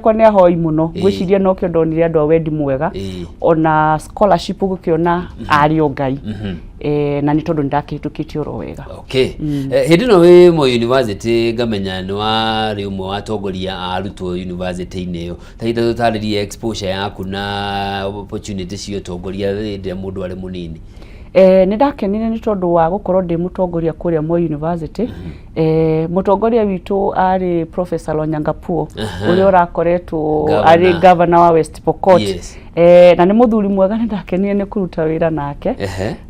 Akwa nĩ ahoi mũno. Ngwĩciria nokĩo ndonire andũ a wendi mwega. Ona scholarship gũkĩona arĩ o Ngai. Na nĩ tondũ nĩ ndakĩhĩtũkĩtie oro wega. Okay. Hĩndĩ ĩno wĩ Moi University, ngamenya nĩ warĩ ũmwe wa atongoria a arutwo university-inĩ ĩyo. Ta ihinda tũtarĩrie exposure yaku na opportunity cia ũtongoria hĩndĩ ĩrĩa mũndũ arĩ mũnini. Nĩ ndakenire nĩ tondũ wa gũkorwo ndĩ mũtongoria kũrĩa Moi University. Mũtongoria witũ arĩ Professor Lonyangapuo, ũrĩa ũrakoretwo Governor. arĩ governor wa West Pokot. Na nĩ mũthuri mwega, nĩ ndakenire nĩ kũruta wĩra nake.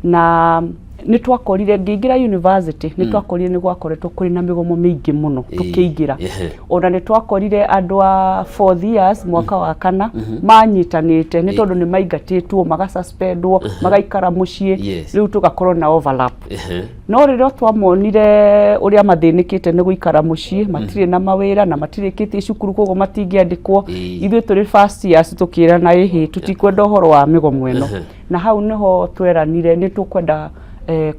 Na nĩ twakorire ngĩingĩra university, nĩ twakorire nĩ gwakoretwo kũrĩ na mĩgomo mĩingĩ mũno tũkĩingĩra. Ona nĩ twakorire andũ a fourth years, mwaka wa kana, manyitanĩte nĩ tondũ nĩ maingatĩtwo, magasuspendwo, magaikara mũciĩ. Rĩu tũgakorwo na overlap. No rĩrĩa twamonire ũrĩa mathĩnĩkĩte nĩ gũikara mũciĩ, matirĩ na mawĩra na matirĩkĩtie cukuru, koguo matingĩandĩkwo, ithuĩ tũrĩ first years tũkĩrana, ĩhĩ, tũtikwenda ũhoro wa mĩgomo ĩno. Na hau nĩho tweranire nĩ tũkwenda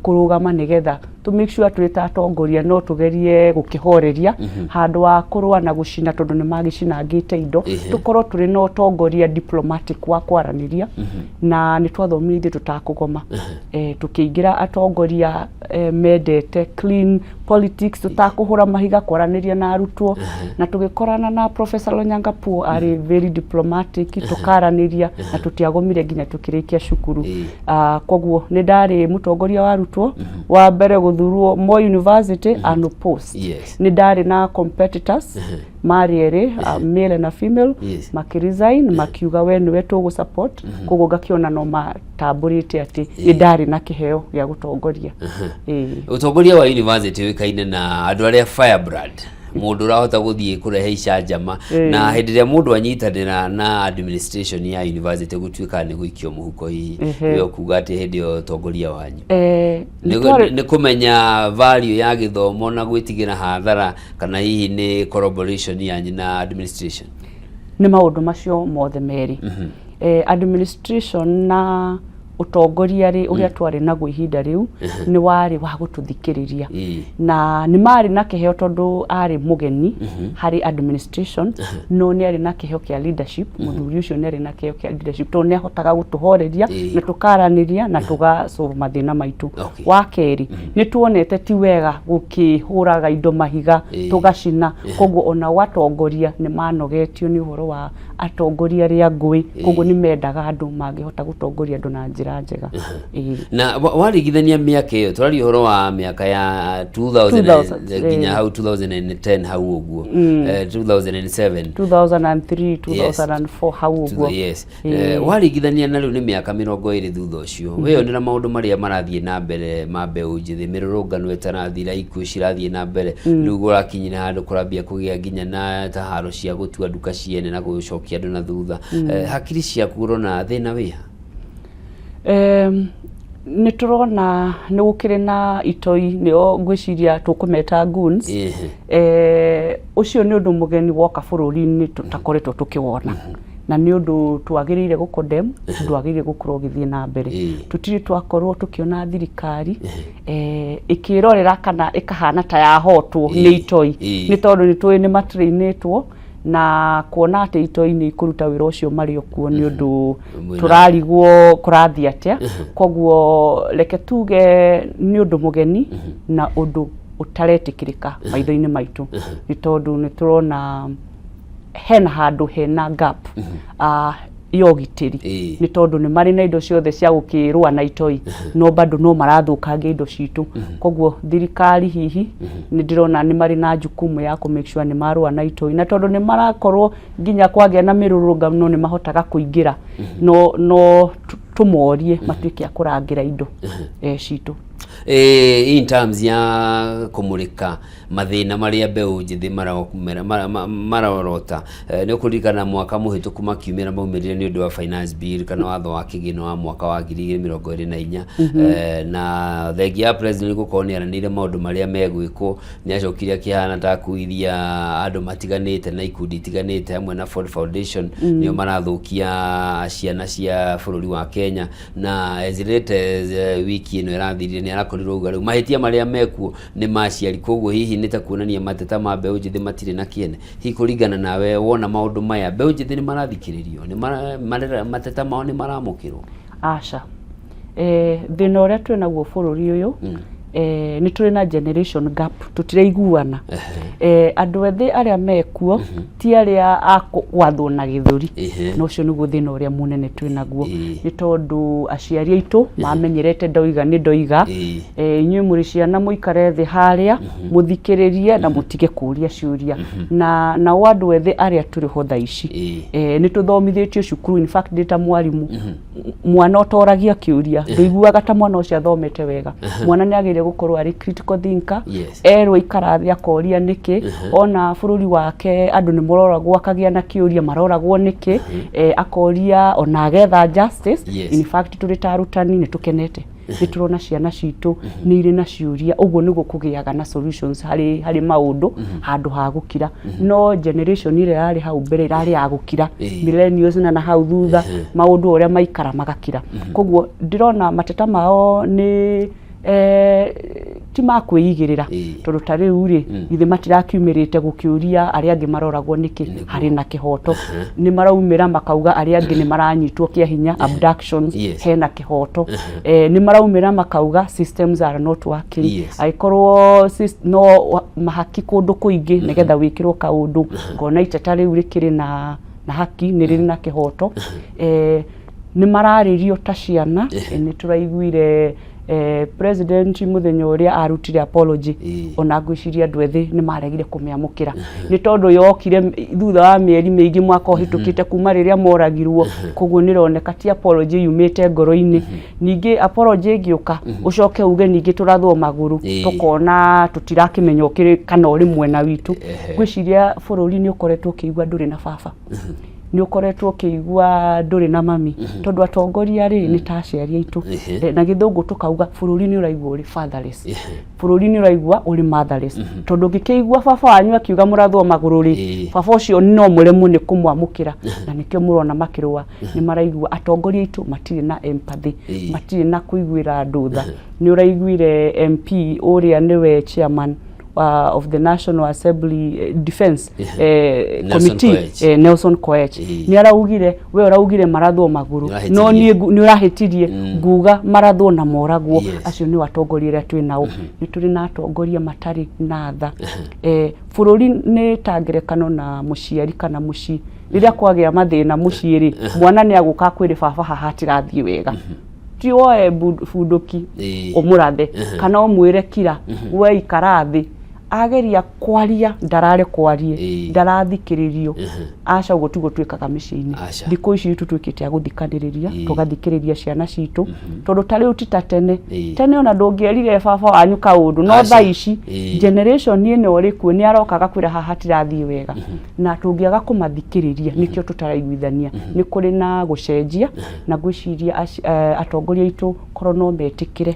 kũrũgama nĩgetha to make sure twĩ ta atongoria no tũgerie gũkĩhoreria handũ wa kũrũa na gũcina, tondũ nĩ magĩcinangĩte indo. Tũkorwo tũrĩ na ũtongoria diplomatic wa kwaranĩria, na nĩ twathomire ithuĩ tũtakũgoma. Tũkĩingĩra atongoria mendete clean politics, tũtakũhũra mahiga, kwaranĩria na arutwo, na tũgĩkorana na Professor Lonyangapuo arĩ very diplomatic, tũkaranĩria na tũtiagomire nginya tũkĩrĩkia cukuru. Koguo nĩ ndarĩ mũtongoria wa arutwo wa mbere gũthurwo Moi University unopposed. Nĩ ndarĩ na competitors marĩ erĩ, male na female. Makĩresign, makiuga we nĩwe tũgũ support. Koguo ngakĩona no matambũrĩte atĩ nĩ ndarĩ na kĩheo gĩa gũtongoria. Ĩĩ. Ũtongoria wa university ũĩkaine na andũ arĩa firebrand, mũndũ ũrahota gũthiĩ kũrehe icanjama. Na hĩndĩ ĩrĩa mũndũ anyitanĩra na administration ya university, gũtuĩka nĩ gũikio mũhuko hihi, we ũkuga atĩ hĩndĩ ĩyo ũtongoria wanyu nĩ twarĩ- nĩ kũmenya value ya gĩthomo na gwĩtigĩra hathara, kana hihi nĩ collaboration yanyu na administration? Nĩ maũndũ macio mothe merĩ. Administration na ũtongoria rĩ, ũrĩa twarĩ naguo ihinda rĩu nĩ warĩ wa gũtũthikĩrĩria. Na nĩ marĩ na kĩheo, tondũ arĩ mũgeni harĩ administration, no nĩ arĩ na kĩheo kĩa leadership. Mũthuri ũcio nĩ arĩ na kĩheo kĩa leadership, tondũ nĩ ahotaga gũtũhoreria na tũkaranĩria na tũgasolve mathĩna maitũ. Wa kerĩ, nĩ tuonete ti wega gũkĩhũraga indo mahiga, tũgacina. Koguo ona atongoria nĩ manogetio nĩ ũhoro wa atongoria arĩa ngũĩ, koguo nĩ mendaga andũ mangĩhota gũtongoria andũ na njĩra njega. Ĩĩ. Na warigithania mĩaka ĩyo, tũraria ũhoro wa mĩaka ya 2000 2000, nginya hau 2010 hau ũguo, 2007. 2003, 2004 hau ũguo. Yes. Waringithania na rĩu, nĩ mĩaka 20 thutha ũcio, weyonera maũndũ marĩa marathiĩ na mbere ma mbeũ njĩthĩ, mĩrũrũngano ĩtarathira, ikuũ cirathiĩ na mbere, rĩu kũrakinyire handũ kũrambia kũgĩa nginya na taharo cia gũtua nduka ciene na gũcokia andũ na thutha. Hakiri ciaku ũrona thĩna wĩha? Nĩ tũrona nĩ gũkĩrĩ na itoi, nĩo ngwĩciria tũkũmeta goons. Ũcio nĩ ũndũ mũgeni woka bũrũri-inĩ tũtakoretwo tũkĩwona, na nĩ ũndũ twagĩrĩire gũcondemn, ndwagĩrĩire gũkorwo ũgĩthiĩ na mbere. Tũtirĩ twakorwo tũkĩona thirikari ĩkĩrorera kana ĩkahana ta yahotwo nĩ itoi, nĩ tondũ nĩ tũĩ nĩ matrainĩtwo, na kuona atĩ itoi nĩ ikũruta wĩra ũcio marĩ o kuo nĩ ũndũ tũrarigwo kũrathiĩ atĩa. Koguo reke tuge nĩ ũndũ mũgeni na ũndũ ũtaretĩkĩrĩka maitho-inĩ maitũ, nĩ tondũ nĩ tũrona hena handũ hena gap ya ũgitĩri, nĩ tondũ nĩ marĩ na indo ciothe cia gũkĩrũa na itoi, no bado no marathũkangia indo citũ. Koguo thirikari hihi nĩ ndĩrona nĩ marĩ na jukumu ya kũ make sure nĩ marũa na itoi, na tondũ nĩ marakorwo nginya kwagĩa na mĩrũrũngano nĩ mahotaga kũingĩra, no tũmorie matuĩke a kũrangĩra indo citũ. In terms ya kũmũrĩka mathĩna marĩa mbeũ njĩthĩ marorota, nĩ ũkũririkana mwaka mũhĩtũku makiumĩra maumĩrire nĩ ũndũ wa finance bill kana watho wa kĩgĩna wa mwaka wa 2024. Na thengia ya president gũkorwo nĩ aranĩire maũndũ marĩa megwĩkwo, nĩ acokire akĩhana ta akuithia andũ matiganĩte na ikundi itiganĩte hamwe na Ford Foundation, nĩo marathũkia ciana cia bũrũri wa Kenya. Na as late as wiki ĩno ĩrathirire, nĩ arakorirwo auga rĩu mahĩtia marĩa mekuo nĩ ma aciari. Koguo hihi Hihi nĩ ta kuonania mateta ma mbeũ njĩthĩ matirĩ na kĩene? Hihi kũringana nawe wona maũndũ maya, mbeũ njĩthĩ nĩ marathikĩrĩrio? Nĩ mateta mao nĩ maramũkĩrwo? Aca. Thĩna ũrĩa twĩ naguo bũrũri ũyũ, nĩ tũrĩ na generation gap, tũtiraiguana. Andũ ethĩ arĩa mekuo ti arĩa a gwathwo na gĩthũri. Na ũcio nĩguo thĩna ũrĩa mũnene twĩ naguo. Nĩ tondũ aciari aitũ mamenyerete ndoiga nĩ ndoiga. Inyuĩ mũrĩ ciana mũikare thĩ harĩa mũthikĩrĩrie na mũtige kũria ciũria. Na nao andũ ethĩ arĩa tũrĩ ho thaa ici, nĩ tũthomithĩtio cukuru, in fact ndĩ ta mwarimũ, mwana ũtoragia kĩũria ndũiguaga ta mwana ũcio athomete wega. Mwana nĩ agĩrĩire gũkorwo arĩ critical thinker. Erwo ikara thĩ akoria nĩkĩ. Ona bũrũri wake andũ nĩ maroragwo akagĩa na kĩũria maroragwo nĩkĩ, akoria ona agetha justice. In fact tũrĩ ta arutani nĩ tũkenete nĩ tũrona ciana citũ nĩ irĩ na ciũria, ũguo nĩguo kũgĩaga na solutions harĩ maũndũ handũ ha gũkira. No generation ĩrĩa yarĩ hau mbere ĩrarĩ ya gũkira, millennials na hau thutha, maũndũ ũrĩa maikara magakira. Koguo ndĩrona mateta mao nĩ ti ma kwĩigĩrĩra, tondũ ta rĩu rĩ, githĩ matirakiumĩrĩte gũkĩũria arĩa angĩ maroragwo nĩkĩ? Harĩ na kĩhoto. Nĩ maraumĩra makauga arĩa angĩ nĩ maranyitwo kĩa hinya, abductions, hena kĩhoto. Nĩ maraumĩra makauga systems are not working. Angĩkorwo no mahaki kũndũ kũingĩ nĩgetha wĩkĩrwo kaũndũ, ngona iteta rĩu rĩkĩrĩ na haki, nĩ rĩrĩ na kĩhoto. Nĩ mararĩrio ta ciana. Nĩ tũraiguire president mũthenya ũrĩa arutire apology, ona ngwĩciria andũ ethĩ nĩ maregire kũmĩamũkĩra, nĩ tondũ yokire thutha wa mĩeri mĩingĩ, mwaka ũhĩtũkĩte kuma rĩrĩa moragirwo. Koguo nĩ ĩroneka ti apology yumĩte ngoro-inĩ. Ningĩ apology ĩngĩũka ũcoke uge ningĩ tũrathwo magũrũ, tũkona tũtirakĩmenya ũkĩrĩ kana ũrĩ mwena witũ. Ngwĩciria bũrũri nĩ ũkoretwo ũkĩigua ndũrĩ na baba, nĩ ũkoretwo ũkĩigua ndũrĩ na mami, tondũ atongoria rĩ nĩ ta aciari aitũ. Na gĩthũngũ tũkauga bũrũri nĩ ũraigua ũrĩ fatherless, bũrũri nĩ ũraigua ũrĩ motherless, tondũ ũngĩkĩigua baba wanyu akiuga mũrathwo magũrũ rĩ, baba ũcio no mũremwo nĩ kũmwamũkĩra. Na nĩkĩo mũrona makĩrũa, nĩ maraigua atongoria aitũ matirĩ na empathy, matirĩ na kũiguĩra andũ tha. Nĩ ũraiguire MP ũrĩa nĩwe chairman of the National Assembly Defense Nelson Committee, Koech. Nelson Koech, nĩ araugire we ũraugire marathwo magũrũ, Nĩũrahĩtirie. no niĩ nĩ ũrahĩtirie, nguga marathwo na moragwo. Acio nĩo atongoria arĩa twĩ nao. Nĩ tũrĩ na atongoria matarĩ na tha. Bũrũri nĩ ta ngerekano na mũciari kana mũciĩ. Rĩrĩa kwagĩa mathĩna mũciĩ rĩ, mwana nĩ agũka akwĩre baba haha hatirathiĩ wega, ti woe bunduki ũmũrathe kana ũmwĩre kira we ikara thĩ. Ageria kwaria ndarare kwarie, ndarathikĩrĩrio. Aca, ũguo tiguo twĩkaga mĩciĩ-inĩ. Aca. Thikũ ici tũtuĩkĩte a gũthikanĩrĩria, tũgathikĩrĩria ciana citũ, tondũ ta rĩu ti ta tene. Tene ona ndũngĩerire baba wanyu kaũndũ, no Aca. thaa ici generation ĩno ĩrĩ kuo nĩ aroka agakwĩra haha hatirathiĩ wega, na tũngĩaga kũmathikĩrĩria nĩkĩo tũtaraiguithania. Nĩ kũrĩ na gũcenjia, na ngwĩciria atongoria aitũ korwo no metĩkĩre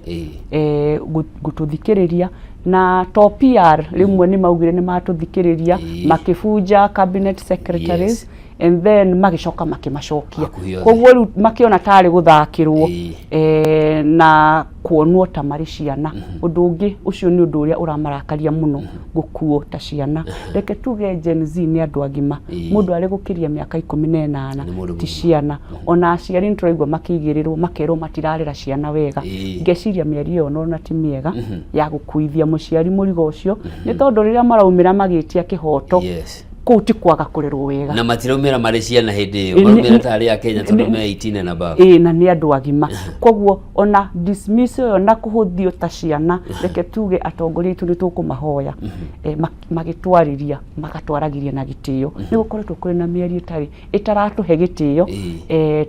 gũtũthikĩrĩria na to PR. Rĩmwe nĩ maugire nĩ matũthikĩrĩria, makĩbunja cabinet secretaries, and then magĩcoka makĩmacokia. Hakuhĩ othe. Koguo rĩu makĩona tarĩ gũthakĩrwo, na kuonwo ta marĩ ciana. Ũndũ ũngĩ ũcio nĩ ũndũ ũrĩa ũramarakaria mũno, gũkuo ta ciana. Reke tuge Gen Z nĩ andũ agima. Mũndũ arĩ gũkĩria mĩaka 18 Nĩ mũndũ ti mũgima. ciana. Ona aciari nĩ tũraigua makĩigĩrĩrwo, makerwo matirarera ciana wega. Ngeciria mĩario ĩyo nona ti mĩega ya gũkuithia mũciari mũrigo ũcio, nĩ tondũ rĩrĩa maraumĩra magĩtia kĩhoto, kũu ti kwaga kũrerwo wega. Na matiraumĩra marĩ ciana hĩndĩ ĩyo, maraumĩra tarĩ a Kenya tondũ me 18 and above. Ĩĩ, na nĩ andũ agima. Koguo ona dismiss ĩyo na kũhũthio ta ciana, reke tuge atongoria aitũ nĩ tũkũmahoya, magĩtwarĩria magatwaragĩria na gĩtĩo. Nĩ gũkoretwo kũrĩ na mĩario ĩtarĩ ĩtaratũhe gĩtĩo,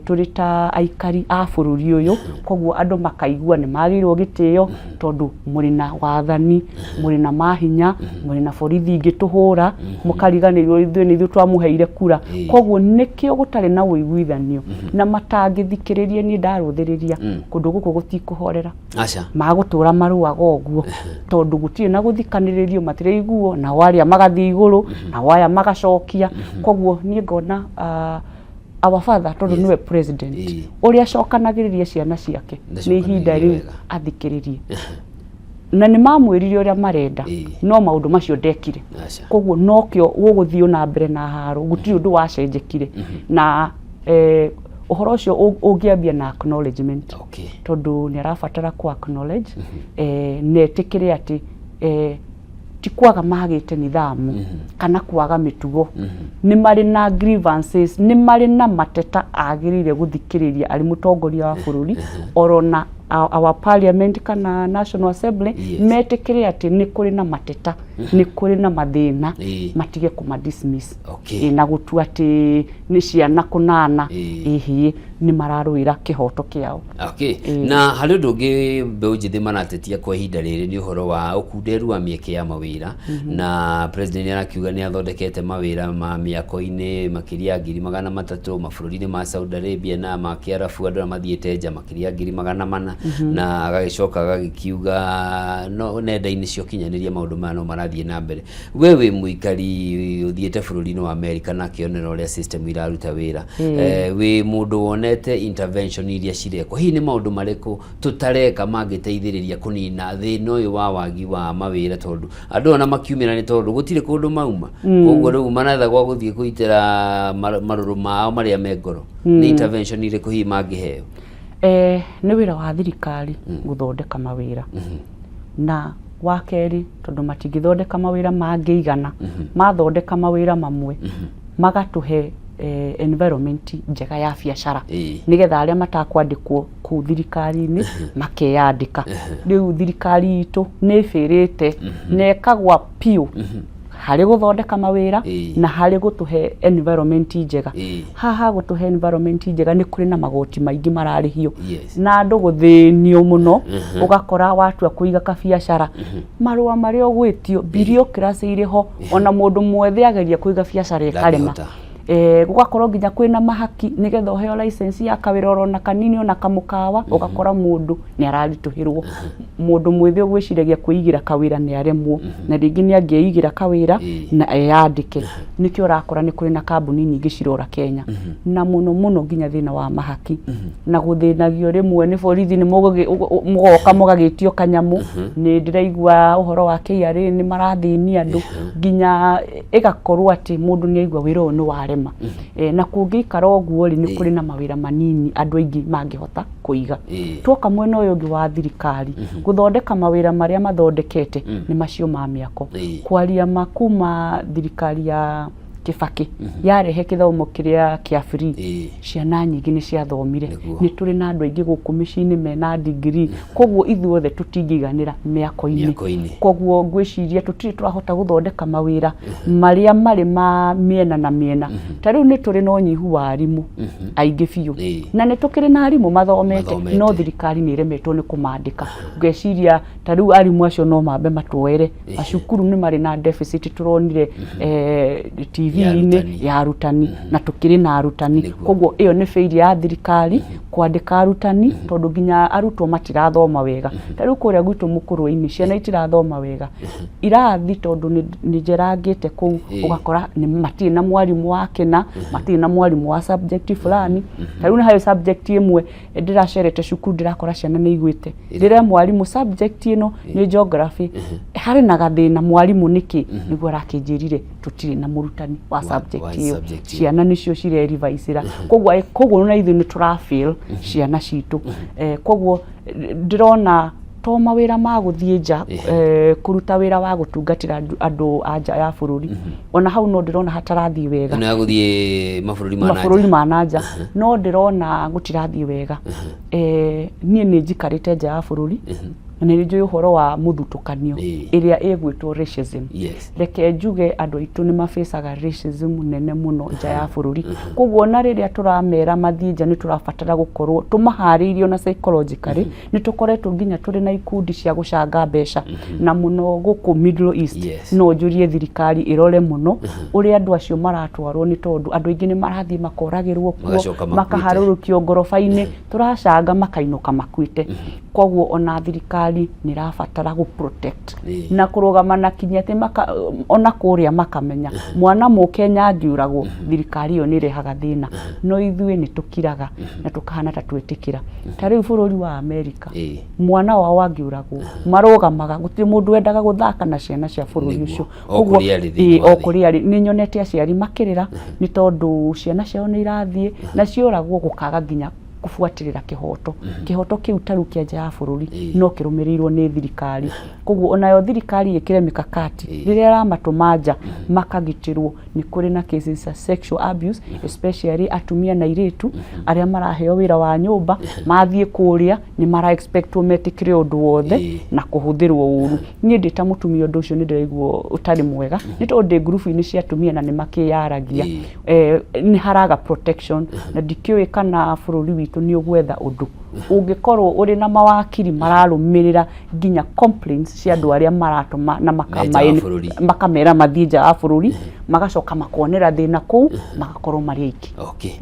tũrĩ ta aikari a bũrũri ũyũ. Koguo andũ makaigua nĩ magĩrĩirwo gĩtĩo, tondũ mũrĩ na wathani, mũrĩ na mahinya, mũrĩ na borithi ingĩtũhũra, mũkariganĩrwo ithuĩ nĩ ithuĩ twamũheire kura. Koguo nĩkĩo gũtarĩ na ũiguithanio na matangĩthikĩrĩria. Niĩ ndarũthĩrĩria kũndũ gũkũ gũtikũhorera. Aca. Magũtũra marũaga ũguo, tondũ gũtirĩ na gũthikanĩrĩrio, matiraiguo, nao arĩa magathiĩ igũrũ, nao aya magacokia. Koguo niĩ ngona our father, tondũ nĩwe president, ũrĩa acokanagĩrĩria ciana ciake, nĩ ihinda Ndacokanĩrĩria rĩu wega. athikĩrĩrie. Na nĩ mamwĩrire ũrĩa marenda, no maũndũ macio ndekire. Aca. Koguo nokĩo gũgũthiĩ na mbere na haro, gũtirĩ ũndũ wacenjekire. Na ũhoro ũcio ũngĩambia na acknowledgement, tondũ nĩ arabatara ku acknowledge na etĩkĩre atĩ ti kwaga magĩte nithamu kana kwaga mĩtugo. Nĩ marĩ na grievances, nĩ marĩ na mateta agĩrĩire gũthikĩrĩria arĩ mũtongoria wa bũrũri, oro na our parliament kana National Assembly, metĩkĩre atĩ nĩ kũrĩ na mateta, nĩ kũrĩ na mathĩna, matige kũma dismiss na gũtua atĩ nĩ ciana kũnana. Ĩhĩ, nĩ mararũĩra kĩhoto kĩao. Okay. Na harĩ ũndũ ũngĩ mbeũ njĩthĩ maratetia kwa ihinda rĩrĩ, nĩ ũhoro wa ũkunderu wa mĩeke ya mawĩra, na president arakiuga nĩ athondekete mawĩra ma mĩako-inĩ makĩria ya 300,000 mabũrũri-inĩ ma Saudi Arabia na ma Kĩarabu, andũ arĩa mathiĩte nja makĩria ya 400,000, na agagĩcoka agagĩkiuga no nenda-inĩ cia ũkinyanĩria maũndũ maya no marathiĩ na mbere. We wĩ mũikari ũthiĩte bũrũri-inĩ wa America na akĩonera ũrĩa system iraruta wĩra, wĩ mũndũ wonete intervention iria cirekwo, hihi nĩ maũndũ marĩkũ tũtareka mangĩteithĩrĩria kũnina thĩna ũyũ wa wagi wa mawĩra? Tondũ andũ ona makiumĩra nĩ tondũ gũtirĩ kũndũ mauma, koguo rĩu maretha gwa gũthiĩ kũitĩra marũrũ mao marĩa me ngoro. Nĩ intervention irĩkũ hihi mangĩheo? Nĩ wĩra wa thirikari gũthondeka mawĩra, na wa kerĩ, tondũ matingĩthondeka mawĩra mangĩigana, mathondeka mawĩra mamwe magatũhe environment njega ya biacara, nĩgetha arĩa matakwandĩkwo kũu thirikari-inĩ makeyandĩka. Rĩu thirikari itũ nĩ ĩbĩrĩte na ĩkagwa biũ harĩ gũthondeka mawĩra na harĩ gũtũhe environment njega. Haha gũtũhe environment njega, nĩ kũrĩ na magoti maingĩ mararĩhio na andũ gũthĩnio mũno. Ũgakora watua kũiga kabiacara, marũa marĩa ũgwĩtio, bureaucracy irĩ ho, ona mũndũ mwethĩ ageria kũiga biacara ĩkarema. Ndangĩhota. Gũgakorwo nginya kwĩna mahaki nĩgetha ũheo license ya kawĩra orona kanini, ona kamũkawa, ũgakora mũndũ nĩ araritũhĩrwo. Mũndũ mwĩthĩ ũgwĩciragia kwĩigĩra kawĩra nĩ aremwo, na rĩngĩ nĩ angĩigĩra kawĩra na eyandĩke. Nĩkĩo ũrakora nĩ kũrĩ na kambuni nyingĩ cirora Kenya, na mũno mũno nginya thĩna wa mahaki na gũthĩnagio rĩmwe nĩ borithi, nĩ mũgoka mũgagĩtio kanyamũ. Nĩ ndĩraigua ũhoro wa KRA nĩ marathĩnia andũ, nginya ĩgakorwo atĩ mũndũ nĩ aigua wĩra ũyũ nĩ warema. Na kũngĩikara ũguo rĩ, nĩ kũrĩ na mawĩra manini andũ aingĩ mangĩhota kũiga. Tuoka mwena ũyũ ũngĩ wa thirikari gũthondeka mawĩra marĩa mathondekete, nĩ macio ma mĩako. Kwaria ma, kuma thirikari ya Kibaki yarehe gĩthomo kĩrĩa kĩa free, ciana nyingĩ nĩ ciathomire. Nĩ tũrĩ na andũ aingĩ gũkũ mĩciĩ-inĩ mena degree, koguo ithuothe tũtingĩiganĩra mĩako-inĩ. Mĩako-inĩ. Koguo ngwĩciria tũtirĩ tũrahota gũthondeka mawĩra marĩa marĩ ma mĩena na mĩena. Ta rĩu nĩ tũrĩ na ũnyihu wa arimũ aingĩ biũ, na nĩ tũkĩrĩ na arimũ mathomete, Mathomete. no thirikari nĩ ĩremetwo nĩ kũmandĩka. Ngeciria ta rĩu arimũ acio no mambe matuoere macukuru, nĩ marĩ na deficit tũronire TV-inĩ arutani. Ya arutani, na tũkĩrĩ na arutani. Koguo ĩyo nĩ failure ya thirikari kwandĩka arutani, tondũ nginya arutwo matirathoma wega. Ta rĩu kũrĩa gwitũ mũkũrwe-inĩ ciana itirathoma wega irathi, tondũ nĩ njerangĩte kũu, ũgakora nĩ matirĩ na mwarimũ wa kĩna, matirĩ na mwarimũ wa subject fulani. Ta rĩu nĩ harĩ subject ĩmwe ndĩracerete cukuru, ndĩrakora ciana nĩ igwĩte. Ndĩre mwarimũ subject ĩno nĩ geography, harĩ na gathĩna mwarimũ, nĩkĩ? Nĩguo arakĩnjĩrire tũtirĩ na mũrutani wa subject wa ĩyo. Subject ĩyo. Ciana nĩcio cirereviceĩra, koguo na ithuĩ nĩ tũra fail ciana citũ. Koguo ndĩrona to mawĩra ma gũthiĩ nja, kũruta wĩra wa gũtungatĩra andũ a nja ya bũrũri, ona hau no ndĩrona hatarathiĩ wega. Ĩno ya gũthiĩ mabũrũri ma na nja. Mabũrũri ma na nja no ndĩrona gũtirathiĩ wega. Niĩ nĩ njikarĩte nja ya bũrũri na nĩ njũĩ ũhoro wa mũthutũkanio ĩrĩa ĩgwĩtwo racism. Reke njuge andũ aitũ nĩ mabacaga racism nene mũno nja ya bũrũri, koguo ona rĩrĩa tũramera mathiĩ nja, nĩ tũrabatara gũkorwo tũmaharĩirie ona psychologically. Nĩ tũkoretwo nginya tũrĩ na ikundi cia gũcanga mbeca, na mũno gũkũ Middle East. No njũrie thirikari ĩrore mũno ũrĩa andũ acio maratwarwo, nĩ tondũ andũ aingĩ nĩ marathiĩ makoragĩrwo kuo, Magacoka makuĩte. Makaharũrũkio ngoroba-inĩ, tũracanga makainũka makuĩte. Koguo ona thirikari nĩ ĩrabatara gũ protect na kũrũgama na kinya atĩ ona kũrĩa makamenya mwana mũkenya angĩũragwo thirikari ĩyo nĩ ĩrehaga thĩna, no ithuĩ nĩ tũkiraga na tũkahana ta twĩtĩkĩra. Ta rĩu bũrũri wa Amerika, mwana wao angĩũragwo marũgamaga, gũtirĩ mũndũ wendaga gũthaka na ciana cia bũrũri ũcio. O kũrĩa arĩ thĩinĩ wa o thĩ. Kũrĩa arĩ nĩ nyonete aciari makĩrĩra nĩ tondũ ciana ciao nĩ irathiĩ na cioragwo, gũkaga nginya kũbuatĩrĩra kĩhoto. Kĩhoto kĩu ta rĩu kĩa nja ya bũrũri no kĩrũmĩrĩirwo nĩ thirikari. Koguo onayo thirikari ĩkĩre mikakati rĩrĩa ĩramatũma nja makagitĩrwo. Nĩ kũrĩ na cases cia sexual abuse, especially atumia na airĩtu arĩa maraheo wĩra wa nyũmba, mathiĩ kũrĩa nĩ mara expectwo metĩkĩre ũndũ wothe na kũhũthĩrwo ũru. Niĩ ndĩ ta mũtumia, ũndũ ũcio nĩ ndĩraigua ũtarĩ mwega, nĩ tondũ ndĩ ngurubu-inĩ cia atumia na nĩ makĩyaragia. Nĩ haraga protection, na ndikĩũĩ kana bũrũri witũ nĩ ũgwetha ũndũ ũngĩkorwo ũrĩ na mawakiri mararũmĩrĩra nginya complaints cia andũ arĩa maratũma na Me nja wa bũrũri. Makamera mathiĩ nja wa bũrũri, magacoka makonera thĩna kũu, magakorwo marĩ aingĩ.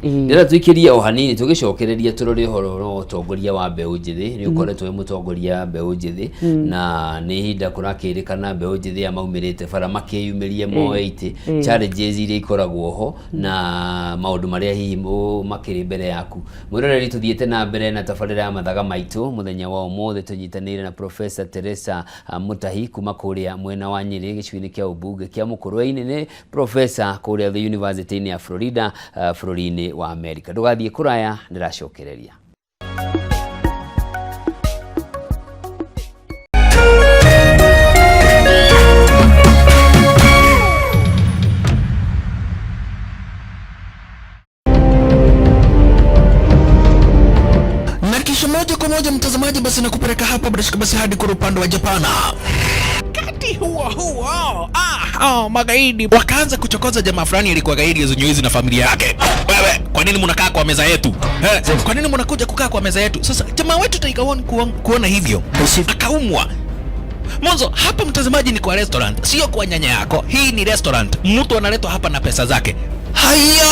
Ndĩrenda tũikĩrie o hanini, tũgĩcokereria tũrore ũhoro wa ũtongoria wa mbeũ njĩthĩ. Nĩ ũkoretwo wĩ mũtongoria wa mbeũ njĩthĩ, na nĩ ihinda kũrakĩrĩkana mbeũ njĩthĩ aya maumĩrĩte bara makĩyumĩrie moe itĩ, challenges iria ikoragwo ho na maũndũ marĩa hihi makĩrĩ mbere yaku. Mwĩroreri, tũthiĩte na mbere na tabarĩra ya Mathaga Maitũ. Mũthenya wa ũmũthĩ tũnyitanĩire na Professor Teresa Mutahi kuma kũrĩa mwena wa Nyĩrĩ, gĩcigo-inĩ kĩa ũmbunge kĩa Mũkũrwe-inĩ. Nĩ professor kũrĩa the University-inĩ ya Florida, bũrũri-inĩ wa America. Ndũgathiĩ kũraya, ndĩracokereria. Na kisha moja kwa moja, mtazamaji, basi nakupeleka hapa bila shaka basi hadi kwa upande wa Japana. Wakati huo huo, oh, magaidi wakaanza kuchokoza jamaa fulani alikuwa gaidi zenye na familia yake. "Wewe, kwa nini mnakaa kwa meza yetu? Eh, kwa nini mnakuja kukaa kwa meza yetu?" Sasa jamaa wetu Tiger One kuona hivyo akaumwa. Mwanzo hapa, mtazamaji, ni kwa restaurant, sio kwa nyanya yako. Hii ni restaurant, mtu analetwa hapa na pesa zake. Haya,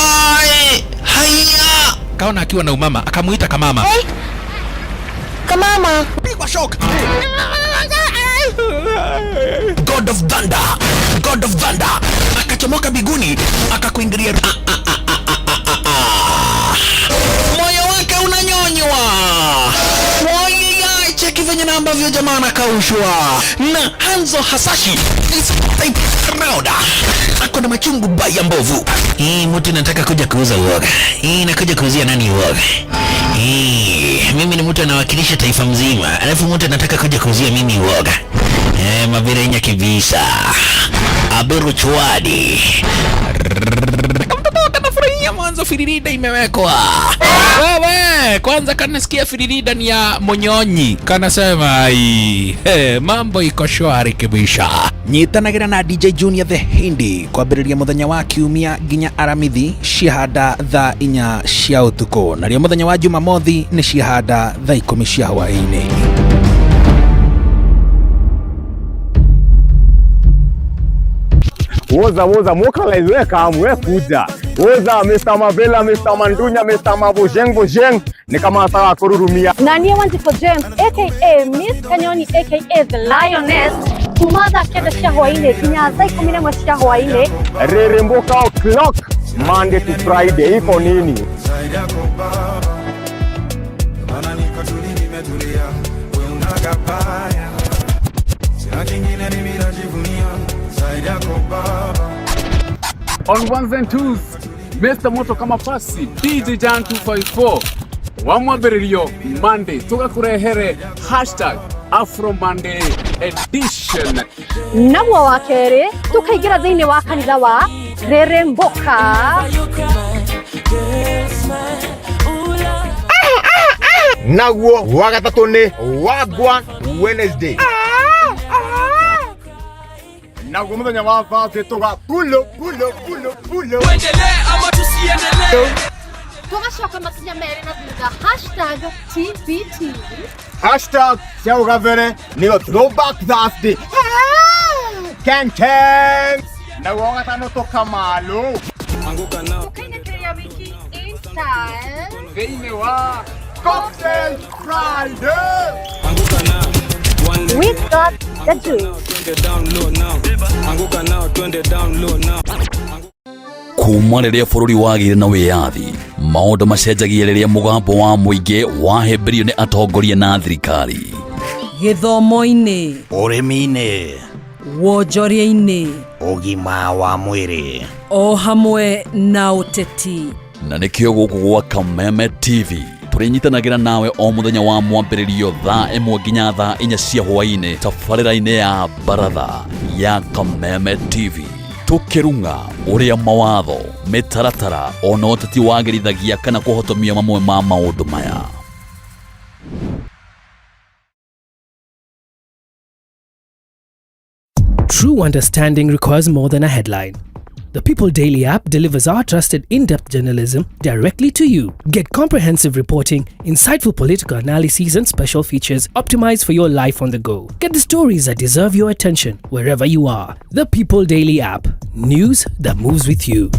haya, kaona akiwa na umama, akamuita kamama. Kamama. Pigwa shock. God of Thunder, God of Thunder akachomoka biguni akakuingilia. Ah, ah, ah, ah, ah, ah, ah. Moyo wake unanyonywa. Wai, cheki venye na ambavyo jamaa anakaushwa na Hanzo Hasashi this type round ako na machungu baya mbovu. Hii mtu nataka kuja kuuza uoga. Hii nakuja kuuzia nani uoga? Hii mimi ni mtu anawakilisha taifa mzima, alafu mtu anataka kuja kuuzia mimi uoga. Eh, maberenya kibisa. Aberu chwadi. Kamtoto kanafurahia mwanzo firirida imewekwa. Wewe, kwanza kanasikia firirida ni ya Monyonyi. Kanasema ai, hey, mambo iko shwari kibisha. Nyitanagira na DJ Junior the Hindi kwambĩrĩria mũthenya wa kiumia nginya aramithi ciahanda thaa 4 cia ũtukũ, narĩo mũthenya wa jumamothi nĩ ciahanda thaa 10 cia hwaĩ-inĩ. Woza woza mokalize, we kam, we kuja. Woza Mr. Mavela, Mr. Mandunya, Mr. Mabojeng Bojeng, ni kama sawa kururumia. Na niĩ Wanjikũ James aka Miss Kanyoni aka The Lioness, kuma thaa 9 cia hwaĩ-inĩ nginya thaa 11 cia hwaĩ-inĩ. Reremboka o'clock, Monday to Friday, iko nini? Zaidi yako baba, maana niko tuli, nimetulia, we unagabaya, sina kingine mimi najivunia, zaidi yako baba. On ones and twos, Mr. Moto kama pasi, DJ Jan 254 wa mwambĩrĩrio Monday tũgakũrehere #AfroMonday edition. Naguo wa kerĩ tũkaingĩra thĩinĩ wa kanitha wa Reremboka. Naguo wa gatatũ nĩ Wagwan Wednesday. Naguo mũthenya wa Thursday tũga pulo pulo pulo pulo. Tũgacoka makinya merĩ na thutha, #TBT. Hashtag cia ũgabere nĩyo Throwback Thursday. Ken Ken. Naguo wa gatano tũkamalo. Tũkainĩkĩria wiki in style thĩinĩ wa Cocktail Friday. We got the juice. Anguka nao twende down low now. Kuma rĩrĩa bũrũri wagĩire na wĩyathi, maũndũ macenjagia rĩrĩa mũgambo wa mũingĩ wahĩmbĩrio nĩ atongoria na thirikari. Gĩthomo-inĩ, ũrĩmi-inĩ, wonjoria-inĩ, ũgima wa mwĩrĩ, o hamwe na ũteti. Na nĩkĩo gũkũ gwa Kameme TV tũrĩnyitanagĩra nawe o mũthenya wa mwambĩrĩrio thaa 1 nginya thaa 4 cia hwaĩ-inĩ tabarĩra-inĩ ya Baratha ya Kameme TV, tũkĩrung'a ũrĩa mawatho, mĩtaratara ona ũteti wagĩrithagia kana kũhotomia mamwe ma maũndũ maya. True understanding requires more than a headline. The People Daily app delivers our trusted in depth journalism directly to you. Get comprehensive reporting, insightful political analyses, and special features optimized for your life on the go. Get the stories that deserve your attention wherever you are. The People Daily app. News that moves with you.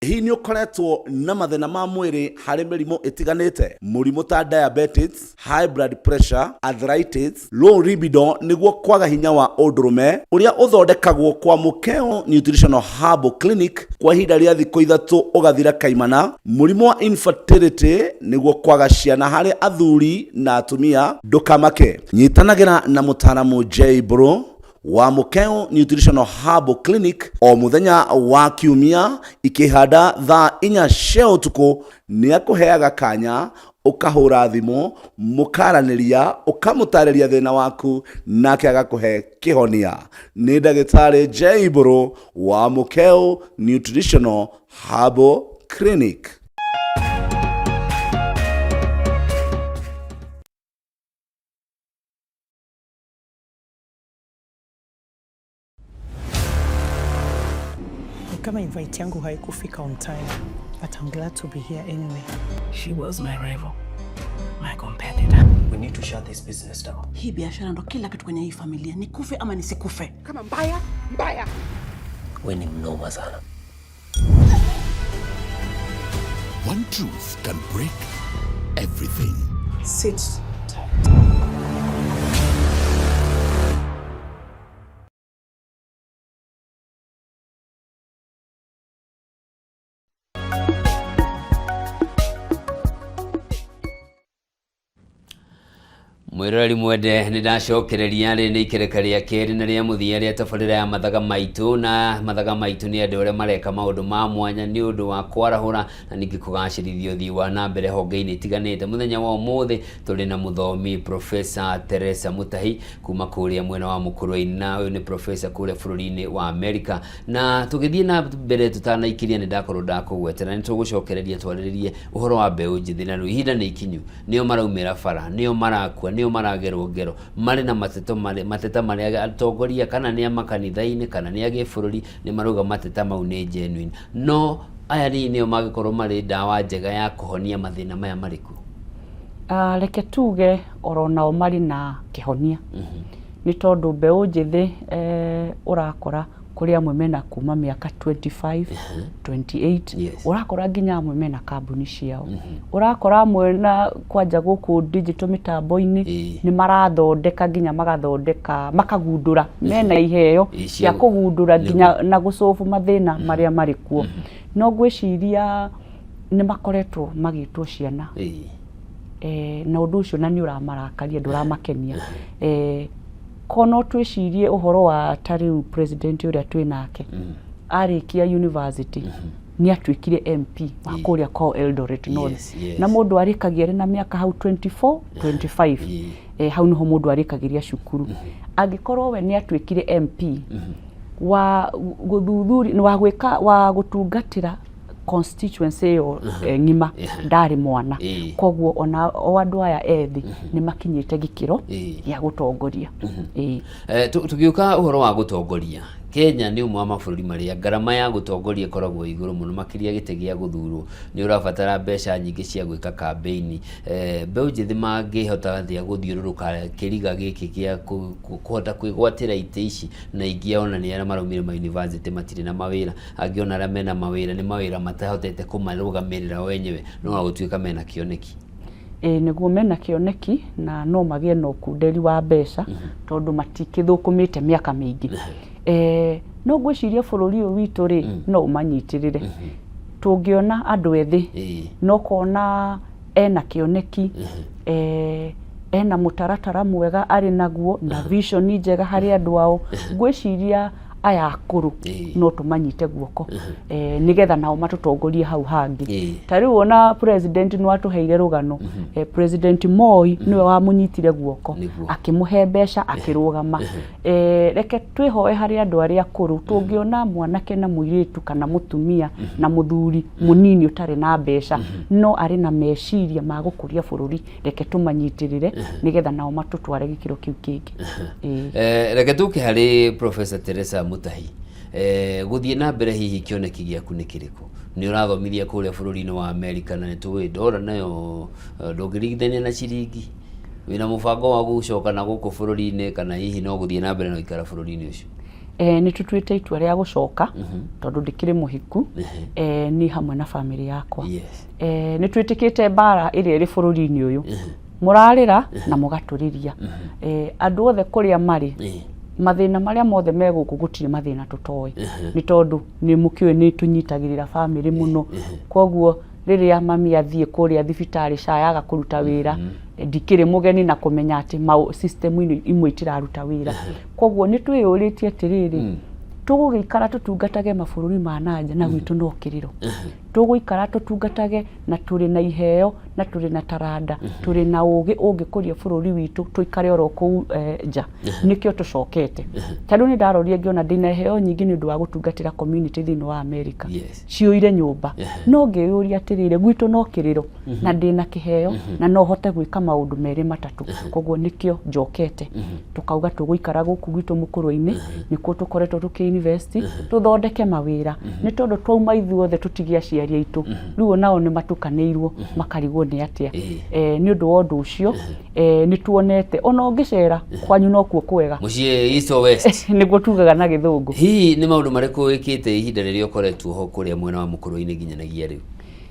Hihi nĩ ũkoretwo na mathĩna ma mwĩrĩ harĩ mĩrimũ ĩtiganĩte, mũrimũ ta diabetes, high blood pressure, arthritis, low libido, nĩguo kwaga hinya wa ũndũrũme, ũrĩa ũthondekagwo kwa Mũkeo Nutritional Herbal Clinic kwa ihinda rĩa thikũ 3 ũgathira kaimana, mũrimũ wa infertility, nĩguo kwaga ciana harĩ athuri na atumia? Ndũkamake, nyitanagĩra na mũtaaramu J Bro wa Mukeo Nutritional Herbal Clinic o mũthenya wa kiumia ikĩhanda thaa 4 cia ũtukũ. Nĩ akũheaga kanya ũkahũra thimũ, mũkaranĩria, ũkamũtarĩria thĩna waku, nake agakũhe kĩhonia. Nĩ ndagĩtarĩ J Mbũrũ wa Mukeo Nutritional Herbal Clinic. Ni kama invite yangu haikufika on time, but I'm glad to be here anyway. She was my rival, my competitor. We need to shut this business down. Hii biashara ndo kila kitu kwenye hii familia, nikufe ama nisikufe. Kama mbaya mbaya. We ni mnoma sana. One truth can break everything. Sit tight. Mwĩroreri mwende, nĩ ndacokereria. Rĩ nĩ ikereka rĩa kerĩ na rĩa mũthia rĩa tabarĩra ya Mathaga Maitũ, na Mathaga Maitũ nĩ andũ arĩa mareka maũndũ ma mwanya nĩ ũndũ wa kwarahũra na ningĩ kũgacĩrithia ũthii wa na mbere honge-inĩ itiganĩte. Mũthenya wa ũmũthĩ tũrĩ na mũthomi Professor Teresa Mutahi kuma kũrĩa mwena wa Mũkũrwe-inĩ, na ũyũ nĩ professor kũrĩa bũrũri-inĩ wa America. Na tũgĩthiĩ na mbere, tũtanaikĩria, nĩ ndakorwo ndakũgwetera nĩ tũgũcokereria twarĩrĩrie ũhoro wa mbeũ njĩthĩ, na rĩu ihinda nĩ ikinyu. Nĩo maraumĩra bara, nĩo marakua, nĩo maragerwo ngero, marĩ na mateto marĩ, mateta marĩa atongoria kana nĩ a makanitha-inĩ kana nĩ a gĩbũrũri nĩ marauga mateta mau nĩ genuine, no aya rĩ nĩo mangĩkorwo marĩ ndawa njega ya kũhonia mathĩna maya marĩkũ? Reke tuge oro nao marĩ na kĩhonia, nĩ tondũ mbeũ njĩthĩ ũrakora kũrĩ amwe mena kuma mĩaka 25, 28. Ũrakora nginya amwe mena kambuni ciao, ũrakora amwe na kwanja gũkũ digital mĩtambo-inĩ nĩ marathondeka, nginya magathondeka, makagundũra mena iheo cia kũgundũra nginya na gũcobu mathĩna marĩa marĩ kuo. No ngwĩciria nĩ makoretwo magĩtwo ciana, na ũndũ ũcio na nĩ ũramarakaria, ndũramakenia. Ko no twĩcirie ũhoro wa ta rĩu president ũrĩa twĩ nake, arĩkia university nĩ atuĩkire MP wa kũrĩa kwao Eldoret North. Na mũndũ arĩkagia arĩ na mĩaka hau 24, 25, hau nĩho mũndũ arĩkagĩria cukuru. Angĩkorwo we nĩ atuĩkire MP wa gũthuthuri, wa gwĩka, wa gũtungatĩra constituency ĩyo ng'ima, ndarĩ mwana. Koguo ona o andũ aya ethĩ nĩ makinyĩte gĩkĩro gĩa gũtongoria. Tũgĩũka ũhoro wa gũtongoria, Kenya nĩ ũmwe wa mabũrũri marĩa ngarama ya gũtongoria ĩkoragwo igũrũ mũno makĩria gĩtĩ gĩa gũthurwo nĩ ũrabatara mbeca nyingĩ cia gwĩka kambĩini. Eh, mbeũ njĩthĩ mangĩhota atĩa gũthiũrũrũka kĩriga gĩkĩ gĩa kũhota kwĩgwatĩra itĩ ici na ingĩ ona nĩ arĩa maraumire ma university matirĩ na mawĩra angĩ ona arĩa mena mawĩra nĩ mawĩra matahotete kũmarũgamĩrĩra o enyewe no gũtuĩka mena kĩoneki. Ĩĩ nĩguo mena kĩoneki na no magĩe na ũkunderi wa mbeca tondũ matikĩthũkũmĩte mĩaka mĩingĩ. Eh, no ngwĩciria bũrũri ũyũ witũ rĩ no ũmanyitĩrĩre. Tũngĩona andũ ethĩ na ũkona ena kĩoneki, eh, ena mũtaratara mwega arĩ naguo na vision njega harĩ andũ ao, ngwĩciria aya akũrũ no tũmanyite guoko eh, nĩgetha nao matũtongorie hau hangĩ. Ta rĩu ona president nĩ watũheire rũgano, eh, President Moi nĩwe wamũnyitire guoko akĩmũhe mbeca akĩrũgama. Eh, reke twĩhoe harĩ andũ arĩa akũrũ, tũngĩona mwanake na mũirĩtu kana mũtumia na mũthuri mũnini ũtarĩ na mbeca no arĩ na meciria ma gũkũria bũrũri, reke tũmanyitĩrĩre nĩgetha nao matũtware gĩkĩro kĩu kĩngĩ. Ĩĩ. Eh, reke tũke harĩ Professor Teresa Mutahi. Eh, gũthiĩ na mbere hihi kĩoneki gĩaku nĩ kĩrĩkũ? Nĩ ũrathomithia kũrĩa bũrũri-inĩ wa Amerika na nĩ tũĩ ndora nayo eh, ndũngĩringithania na ciringi. Wĩna mũbango wa gũcoka na gũkũ bũrũri-inĩ kana hihi no gũthiĩ na mbere na gũikara bũrũri-inĩ ũcio? Eh, nĩ tũtuĩte itua rĩa gũcoka tondũ ndĩkĩrĩ mũhiku, eh, niĩ hamwe na bamĩrĩ yakwa. Eh, nĩ twĩtĩkĩte mbara ĩrĩa ĩrĩ bũrũri-inĩ ũyũ mũrarĩra na mũgatũrĩria. Eh, andũ othe kũrĩa marĩ mathĩna marĩa mothe me gũkũ gũtirĩ mathĩna tũtoĩ nĩ tondũ nĩ mũkĩũĩ nĩ tũnyitagĩrĩra bamĩrĩ mũno, koguo rĩrĩa mami athiĩ kũrĩa thibitarĩ SHA yaga kũruta wĩra, ndikĩrĩ mũgeni na kũmenya atĩ system-inĩ imwe itiraruta wĩra. Koguo nĩ twĩyũrĩtie atĩrĩrĩ, tũgũgĩikara tũtungatage mabũrũri ma nanja na gwitũ no kĩrĩro? Tũgũikara tũtungatage na tũrĩ na iheo na tũrĩ na taranda, tũrĩ na ũgĩ ũngĩkũria bũrũri witũ, tũikare oro kũu eh, nja? Nĩkĩo tũcokete. Ta rĩu nĩ ndarorire ngĩona ndĩna iheo nyingĩ nĩ ũndũ wa gũtungatĩra community thĩinĩ wa America ciũire nyũmba, no ngĩyũria atĩrĩrĩ, gwitũ no kĩrĩro na ndĩna kĩheo na no hote gwĩka maũndũ merĩ matatũ. Koguo nĩkĩo njokete, tũkauga tũgũikara gũkũ gwitũ mũkũrũ-inĩ, nĩkuo tũkoretwo tũkĩ invest tũthondeke mawĩra, nĩ tondũ twauma ithuothe tũtige aciari aitũ, rĩu onao nĩ matukanĩirwo makarigwo nĩ atĩa. Eh, nĩ ũndũ wa ũndũ ũcio, eh, nĩ tuonete ona ũngĩcera kwanyu nokuo kwega. Mũciĩ east or west. Nĩguo tugaga na Gĩthũngũ. Hihi nĩ maũndũ marĩkũ wĩkĩte ihinda rĩrĩa ũkoretwo ho kũrĩa mwena wa mũkũrũ-inĩ nginyanagia rĩu?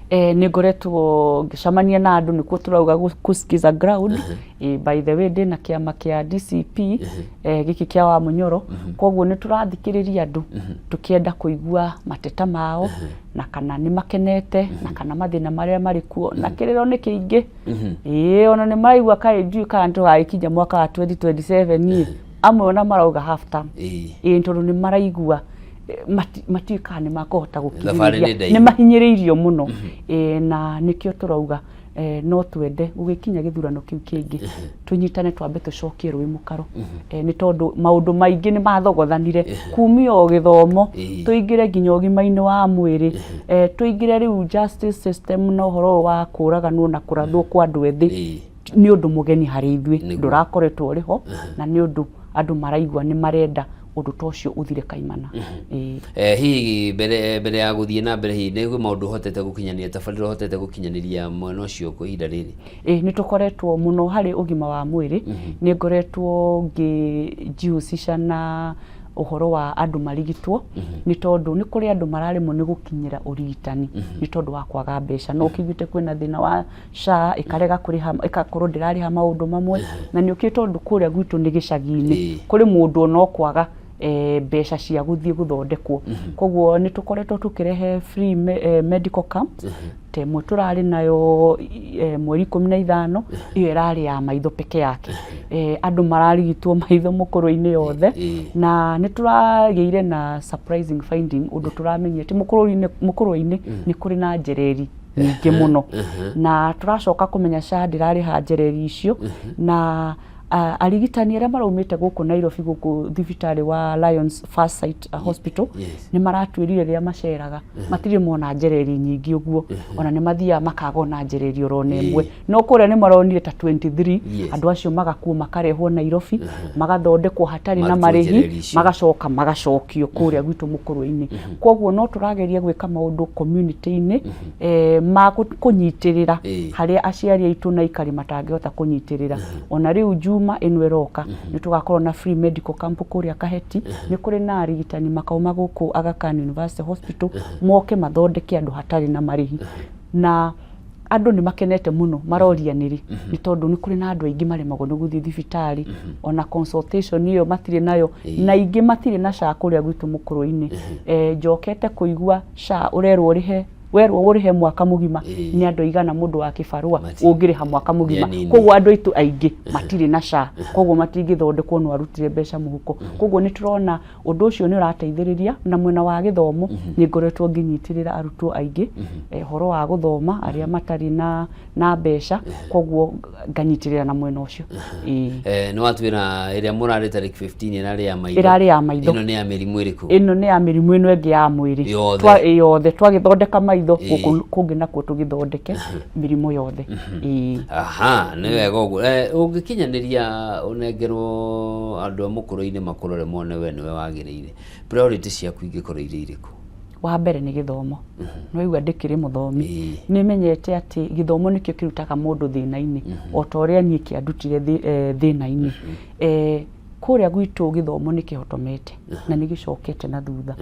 Eh, nĩ ngoretwo ngĩcemania na andũ, nĩkuo tũrauga kusikiza ground. Eh, by the way ndĩna kĩama kĩa DCP, eh, gĩkĩ kĩa wa Mũnyoro, koguo nĩ tũrathikĩrĩria andũ tũkĩenda kũigua mateta mao na kana nĩ makenete na kana mathĩna marĩa marĩ kuo, na kĩrĩro nĩ kĩingĩ. Ĩĩ, ona nĩ maraigua kaĩ ndiũĩ kana tũgagĩkinya mwaka wa 2027 ĩ amwe ona marauga half term. Ĩĩ, tondũ nĩ maraigua eh, matiũĩ kana nĩ makũhota Thabarĩ nĩ gũkirĩrĩria, ndaihu. nĩ mahinyĩrĩirio mũno. Ĩĩ, na nĩkĩo tũrauga eh, no twende gũgĩkinya gĩthurano kĩu kĩngĩ tũnyitane twambe tũcokie rũĩ mũkaro. Eh, nĩ tondũ maũndũ maingĩ nĩ mathogothanire kumia o gĩthomo tũingĩre nginya ũgima-inĩ wa mwĩrĩ, eh, tũingĩre rĩu justice system na ũhoro ũyũ wa kũraganwo na kũrathwo kwa andũ ethĩ nĩ ũndũ mũgeni harĩ ithuĩ, ndũrakoretwo ũrĩ ho, na nĩ ũndũ andũ maraigua nĩ marenda ũndũ ta ũcio ũthire kaimana. Ĩĩ. Eh, hihi mbere mbere ya gũthiĩ na mbere, hihi nĩ kwĩ maũndũ ũhotete gũkinyanĩria, tabarĩra ũhotete gũkinyanĩria mwena ũcio kwa ihinda rĩrĩ? Ĩĩ, nĩ tũkoretwo mũno harĩ ũgima wa mwĩrĩ, nĩ ngoretwo ngĩjihusisha na ũhoro wa andũ marigitwo, nĩ tondũ nĩ kũrĩ andũ mararemwo nĩ gũkinyĩra ũrigitani nĩ tondũ wa kwaga mbeca. No ũkĩiguĩte kwĩna thĩna wa SHA ĩkarega kũrĩha, ĩgakorwo ndĩrarĩha maũndũ mamwe, na nĩ ũkĩũĩ tondũ kũrĩa gwitũ nĩ gĩcagi-inĩ, kũrĩ mũndũ ona ũkwaga eh, mbeca cia gũthiĩ gũthondekwo. Koguo nĩ tũkoretwo tũkĩrehe free medical camps, ta ĩmwe tũrarĩ nayo mweri 15, ĩyo ĩrarĩ ya maitho peke yake. Eh, andũ mararigitwo maitho mũkũrũ-inĩ yothe, na nĩ tũragĩire na surprising finding, ũndũ tũramenyire atĩ mũkũrũ-inĩ nĩ kũrĩ na njereri nyingĩ mũno, na tũracoka kũmenya SHA ndĩrarĩha njereri icio, na Arigitani arĩa maraumĩte gũkũ Nairobi gũkũ thibitarĩ wa Lions First Sight Hospital nĩ maratwĩrire rĩrĩa maceraga matirĩ mona njereri nyingĩ ũguo, ona nĩ mathiaga makaga ona njereri oro na ĩmwe, no kũrĩa nĩ maronire ta 23. Andũ acio magakuo makarehwo Nairobi, magathondekwo hatarĩ na Marutwo marĩhi, njereri icio. Magacoka magacokio kũrĩa gwitũ mũkũrwe-inĩ. Koguo no tũrageria gwĩka maũndũ community-inĩ ma kũnyitĩrĩra harĩa aciari aitũ na aikari matangĩhota kũnyitĩrĩra. Ona rĩu Juma ĩno ĩroka nĩ tũgakorwo na free medical camp kũrĩa Kaheti. Nĩ kũrĩ na arigitani makauma gũkũ Aga Khan University Hospital moke mathondeke andũ hatarĩ na marĩhi, na andũ nĩ makenete mũno, maroria nĩrĩ, nĩ tondũ nĩ kũrĩ na andũ aingĩ maremagwo nĩ gũthiĩ thibitarĩ, ona consultation ĩyo matirĩ nayo, na aingĩ matirĩ na SHA kũrĩa gwitũ mũkũrũ-inĩ. Njokete kũigua SHA ũrerwo ũrĩhe, werwo ũrĩhe mwaka mũgima. Nĩ andũ aigana mũndũ wa kĩbarũa ũngĩrĩha mwaka mũgima? Nĩ anini. Koguo andũ aitũ aingĩ matirĩ na SHA, koguo matingĩthondekwo no arutire mbeca mũhuko. Koguo nĩ tũrona ũndũ ũcio nĩ ũrateithĩrĩria. Na mwena wa gĩthomo nĩ ngoretwo ngĩnyitĩrĩra arutwo aingĩ ũhoro wa gũthoma arĩa matarĩ na mbeca, koguo nganyitĩrĩra na mwena ũcio. Ĩĩ. Nĩ watwĩra ĩrĩa mũrarĩ tarĩki 15 ĩrarĩ ya maitho. Ĩrarĩ ya maitho. Ĩno nĩ ya mĩrimũ ĩrĩkũ? Ĩno nĩ ya mĩrimũ ĩno ĩngĩ ya mwĩrĩ. Yothe. Yothe twagĩthondeka maitho, gũkũ kũngĩ nakuo tũgĩthondeke mĩrimũ yothe. Ĩĩ. Aha, nĩ wega ũguo. Ũngĩkinyanĩria ũnengerwo andũ a mũkũrũ-inĩ makũrore mone we nĩwe wagĩrĩire, priority ciaku ingĩkorwo irĩ irĩkũ? Wa mbere nĩ gĩthomo. Nĩwaigua ndĩkĩrĩ mũthomi, nĩ menyete atĩ gĩthomo nĩkĩo kĩrutaga mũndũ thĩna-inĩ, o ta ũrĩa niĩ kĩandutire thĩna-inĩ. Kũrĩa gwitũ gĩthomo nĩ kĩhotomete na nĩ gĩcokete na thutha.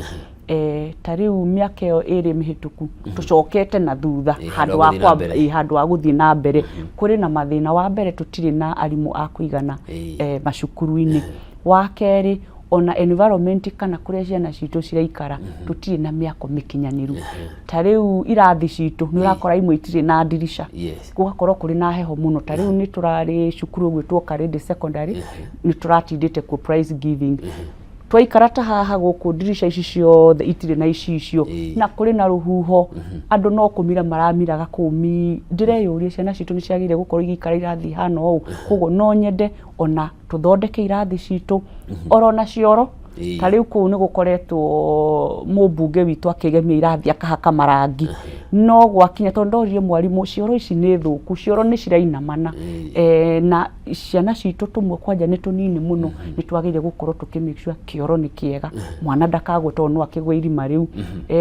Ta rĩu mĩaka ĩyo 2 mĩhĩtũku tũcokete na thutha handũ ha handũ wa gũthiĩ na mbere. Handũ ha gũthiĩ na mbere. Kũrĩ na mathĩna. Wa mbere, tũtirĩ na arimũ a kũigana macukuru-inĩ. Wa kerĩ, ona environment kana kũrĩa ciana citũ ciraikara, tũtirĩ na mĩako mĩkinyanĩru. Ta rĩu irathi citũ nĩ ũrakora imwe itirĩ na ndirica, gũgakorwo kũrĩ na heho mũno. Ta rĩu nĩ tũrarĩ cukuru ũgwĩtwo Karĩndĩ Secondary, nĩ tũratindĩte kuo prize giving. Twaikara ta haha gũkũ, ndirica ici ciothe itirĩ na icicio na kũrĩ na rũhuho, andũ no kũmira maramiraga kũu. Mi ndĩreyũria, ciana citũ nĩ ciagĩrĩire gũkorwo igĩikara irathi ihana ũũ? Koguo no nyende ona tũthondeke irathi citũ oro na cioro. Ta rĩu kũu nĩ gũkoretwo mũmbunge witũ akĩgemia irathi, akahaka marangi, no gwakinya tondũ ndoririe mwarimũ, cioro ici nĩ thũku, cioro nĩ cirainamana. Na ciana citũ tũmwe kwanja nĩ tũnini mũno, nĩ twagĩrĩire gũkorwo tũkĩ make sure kĩoro nĩ kĩega, mwana ndakagwe tondũ no akĩgwe irima rĩu.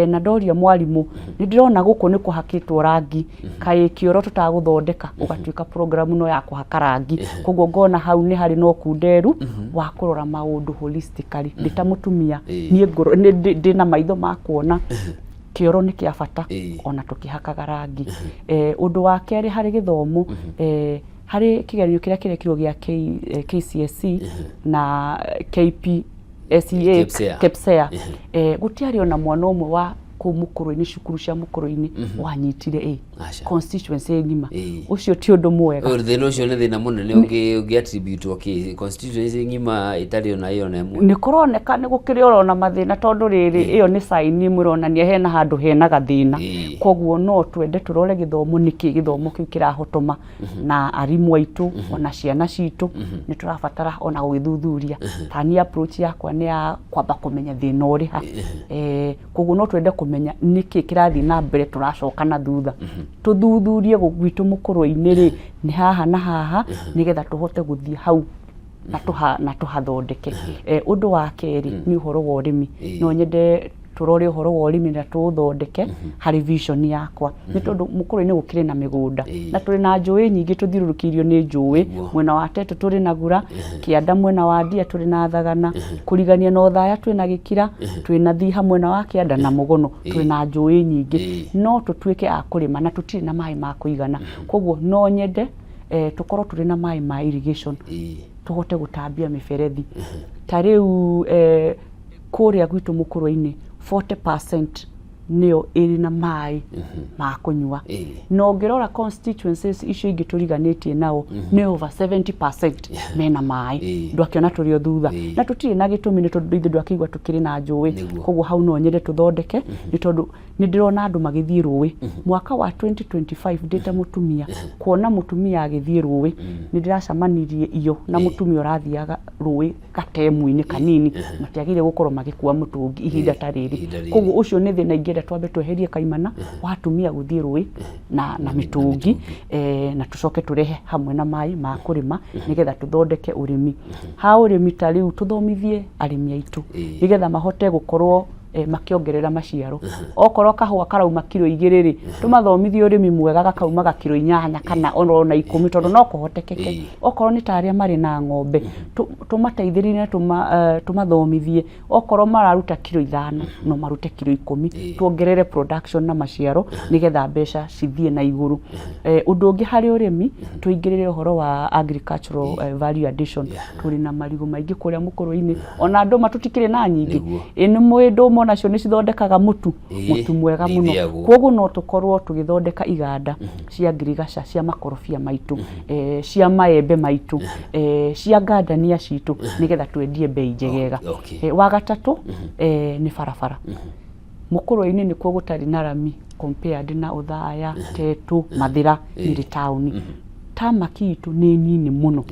Na ndoria mwarimũ, nĩ ndĩrona gũkũ nĩ kũhakĩtwo rangi, kaĩ kĩoro tũtagũthondeka ũgatuĩka program no ya kũhaka rangi? Koguo ngona hau nĩ harĩ na ũkunderu wa kũrora maũndũ holistically. Ndĩ ta mũtumia, niĩ nĩ ndĩ na maitho ma kuona kĩoro nĩ kĩa bata ona tũkĩhakaga rangi. Ũndũ wa kerĩ harĩ gĩthomo, harĩ kĩgeranio kĩrĩa kĩrekirwo gĩa KCSE na KPSEA. KPSEA. KPSEA, gũtiarĩ ona mwana ũmwe wa kũu mũkũrũ-inĩ, cukuru cia mũkũrũ-inĩ wanyitire A. Aca. Constituency ng'ima. Ũcio ti ũndũ mwega. Ũyũ thĩna ũcio nĩ thĩna mũnene ũngĩ attribute kĩ constituency ng'ima ĩtarĩ ona ĩyo na ĩmwe. Nĩ kũroneka nĩ gũkĩrĩ oro na mathĩna, tondũ rĩrĩ, ĩyo nĩ sign ĩmwe ĩronania hena handũ hena gathĩna. Koguo no twende tũrore gĩthomo, nĩkĩ gĩthomo kĩu kĩrahotoma na arimũ aitũ ona ciana citũ. Nĩ tũrabatara ona gũgĩthuthuria. Ta niĩ approach yakwa nĩ ya kwamba kũmenya thĩna ũrĩ ha. Koguo no twende kũmenya nĩkĩ kĩrathiĩ na mbere tũracoka na thutha, tũthuthurie gwitũ mũkũrũ-inĩ rĩ, nĩ haha na haha, nĩgetha tũhote gũthiĩ hau na tũhathondeke. Ũndũ wa kerĩ nĩ ũhoro wa ũrĩmi. No nyende tũrore ũhoro wa ũrĩmi na tũũthondeke harĩ vision yakwa, nĩ tondũ mũkũrũ-inĩ gũkĩrĩ na mĩgũnda na tũrĩ na njũĩ nyingĩ, tũthiũrũrũkĩirio nĩ njũĩ. Mwena wa Tetu tũrĩ na Gura Kĩanda, mwena wa Ndia tũrĩ na Thagana, kũrigania na Othaya twĩ na Gĩkira, twĩ na Thiha mwena wa Kĩanda na Mũgono. Twĩ na njũĩ nyingĩ, no tũtuĩke a kũrĩma, na tũtirĩ na maĩ ma kũigana. Koguo no nyende tũkorwo tũrĩ na maĩ ma irrigation, tũhote gũtambia mĩberethi. Ta rĩu kũrĩa gwitũ mũkũrũ-inĩ 40% Nĩyo ĩrĩ na maĩ ma kũnyua, na ũngĩrora constituencies icio ingĩ tũriganĩtie nao, nĩ over 70% mena maĩ. Ndwakĩona tũrĩ o thutha na tũtirĩ na gĩtũmi, nĩ tondũ ithuĩ ndwakĩigua tũkĩrĩ na njũĩ. Koguo hau no nyende tũthondeke, nĩ tondũ nĩ ndĩrona andũ magĩthiĩ rũĩ. Mwaka wa 2025, ndĩ ta mũtumia, kuona mũtumia agĩthiĩ rũĩ, nĩ ndĩracemanirie iyo na mũtumia ũrathiaga rũĩ gatemu-inĩ kanini. Matiagĩrĩire gũkorwo magĩkua mũtũngi ihinda ta rĩrĩ. Ihinda rĩrĩ. Koguo ũcio nĩ thĩna ingĩenda twambe tweherie kaimana wa atumia gũthiĩ rũĩ na mĩtũngi, na tũcoke tũrehe hamwe na maĩ ma kũrĩma, nĩgetha tũthondeke ũrĩmi. Ha ũrĩmi, ta rĩu tũthomithie arĩmi aitũ, nĩgetha mahote gũkorwo makĩongerera maciaro. Okorwo kahũa karauma kiro 2 rĩ, tũmathomithie ũrĩmi mwega gakaumaga kiro 8 kana ona 10, tondũ no kũhotekeke. Okorwo nĩ ta arĩa marĩ na ng'ombe, tũmateithĩrĩrie na tũmathomithie, okorwo mararuta kiro 5 no marute kiro 10, tuongerere production na maciaro, nĩgetha mbeca cithiĩ na igũrũ. Ũndũ ũngĩ harĩ ũrĩmi, tũingĩrĩre ũhoro wa agricultural value addition. Tũrĩ na marigũ maingĩ kũrĩa mũkũrũ-inĩ, ona ndũma tũtikĩrĩ na nyingĩ. Ĩ nĩ mũĩ ndũma onacio nĩ cithondekaga mũtu, mũtu mwega nĩ mũno. ithĩagwo. Koguo no tũkorwo tũgĩthondeka iganda cia ngirigaca cia makorobia maitũ, cia maembe maitũ, cia ngandania citũ, nĩgetha twendie bei njegega. Wa gatatũ, nĩ barabara. Mũkũrwe-inĩ nĩkuo gũtarĩ na rami compared na Othaya, Tetu, Mathĩra, Nyĩrĩ taũni. Tamaki itũ nĩ nini mũno